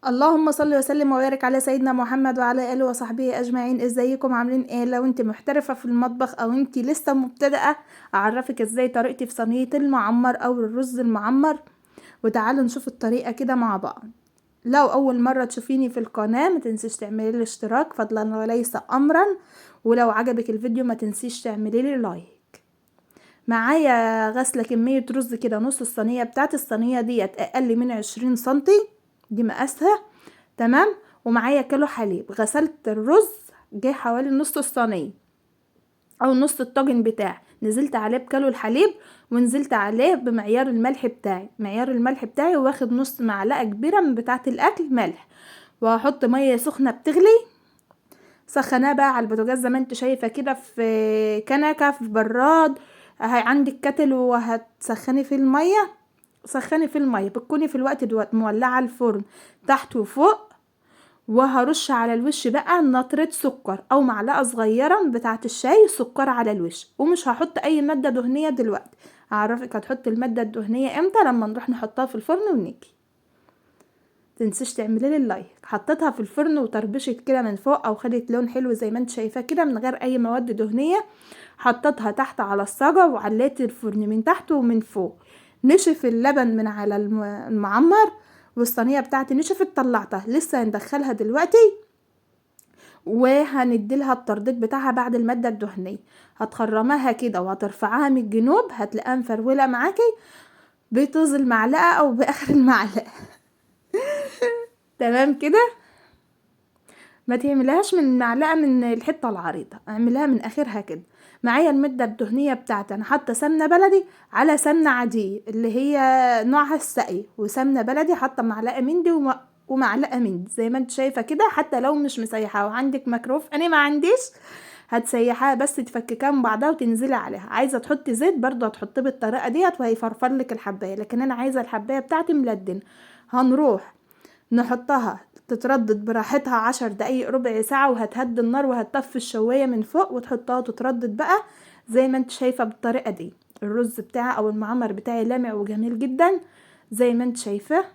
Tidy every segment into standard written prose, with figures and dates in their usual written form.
اللهم صل وسلم وبارك على سيدنا محمد وعلى اله وصحبه اجمعين. ازيكم عاملين ايه؟ لو انت محترفه في المطبخ او انت لسه مبتدئة اعرفك ازاي طريقتي في صينية المعمر او الرز المعمر، وتعالوا نشوف الطريقة كده مع بعض. لو اول مرة تشوفيني في القناة ما تنسيش تعملي لي اشتراك فضلا وليس امرا، ولو عجبك الفيديو ما تنسيش تعملي لي like. معايا غسله كمية رز كده، نص الصينية بتاعت الصينية ديت اقل من 20 سنتي، دي مقاسها تمام. ومعايا كيلو حليب. غسلت الرز جه حوالي نص الصينية او نص الطاجن بتاعي، نزلت عليه بكيلو الحليب ونزلت عليه بمعيار الملح بتاعي، معيار الملح بتاعي واخد نص معلقه كبيرة من بتاعه الاكل ملح. وهحط مية سخنة بتغلي، سخناها بقى على البوتاجاز زي ما انت شايفه كده، في كنكه في براد، عندك كتل وهتسخني فيه المية، سخني في المية. بتكوني في الوقت دوت مولعه الفرن تحت وفوق. وهرش على الوش بقى نطره سكر او معلقه صغيرة بتاعه الشاي سكر على الوش، ومش هحط اي مادة دهنية دلوقتي. هعرفك هتحط المادة الدهنية امتى، لما نروح نحطها في الفرن ونيجي. تنسيش تعملي لي ال like. حطيتها في الفرن وطربشت كده من فوق او خدت لون حلو زي ما انت شايفاه كده من غير اي مواد دهنية. حطيتها تحت على الصاجه وعليت الفرن من تحت ومن فوق. نشف اللبن من على المعمر والصينيه بتاعتي نشفت، طلعتها لسه هندخلها دلوقتي وهنديلها الترديد بتاعها بعد المادة الدهنية. هتخرمها كده وهترفعها من الجنوب، هتلاقيها مفروله معاكي بطوز المعلقة او باخر المعلقة. تمام كده. ما تعملهاش من معلقه من الحتة العريضة، اعملها من اخرها كده. معايا المادة الدهنية بتاعتي، انا حاطه سمنه بلدي على سمنه عادية اللي هي نوعها السقي، وسمنه بلدي حاطه معلقه من دي ومعلقة من دي زي ما انت شايفه كده. حتى لو مش مسيحه وعندك ميكروف، انا ما عنديش، هتسيحها بس تفككها من بعضها وتنزلي عليها. عايزه تحطي زيت برضو هتحطيه بالطريقة ديت وهيفرفر لك الحبايه، لكن انا عايزه الحبايه بتاعتي ملدنه. هنروح نحطها تتردد براحتها 10 دقايق ربع ساعة، وهتهدي النار وهتطفي الشواية من فوق وتحطها وتتردد بقى زي ما انت شايفة بالطريقة دي. الرز بتاعي او المعمر بتاعي لامع وجميل جدا زي ما انت شايفة.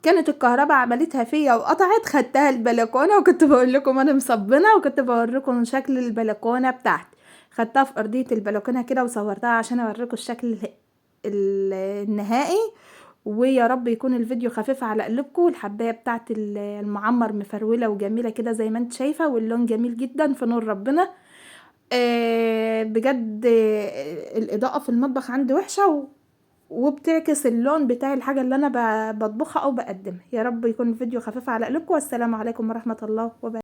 كانت الكهرباء عملتها فيا وقطعت، خدتها البلكونة وكنت بقول لكم انا مصبنة، وكنت بوريكم شكل البلكونة بتاعتي. خدتها في ارضية البلكونة كده وصورتها عشان اوريكم الشكل النهائي. ويا رب يكون الفيديو خفيف على قلوبكم. الحبايه بتاعت المعمر مفروله وجميلة كده زي ما انت شايفه، واللون جميل جدا في نور ربنا. بجد الاضاءة في المطبخ عندي وحشة وبتعكس اللون بتاع الحاجة اللي انا بطبخها او بقدمها. يا رب يكون الفيديو خفيف على قلوبكم، والسلام عليكم ورحمة الله وبركاته.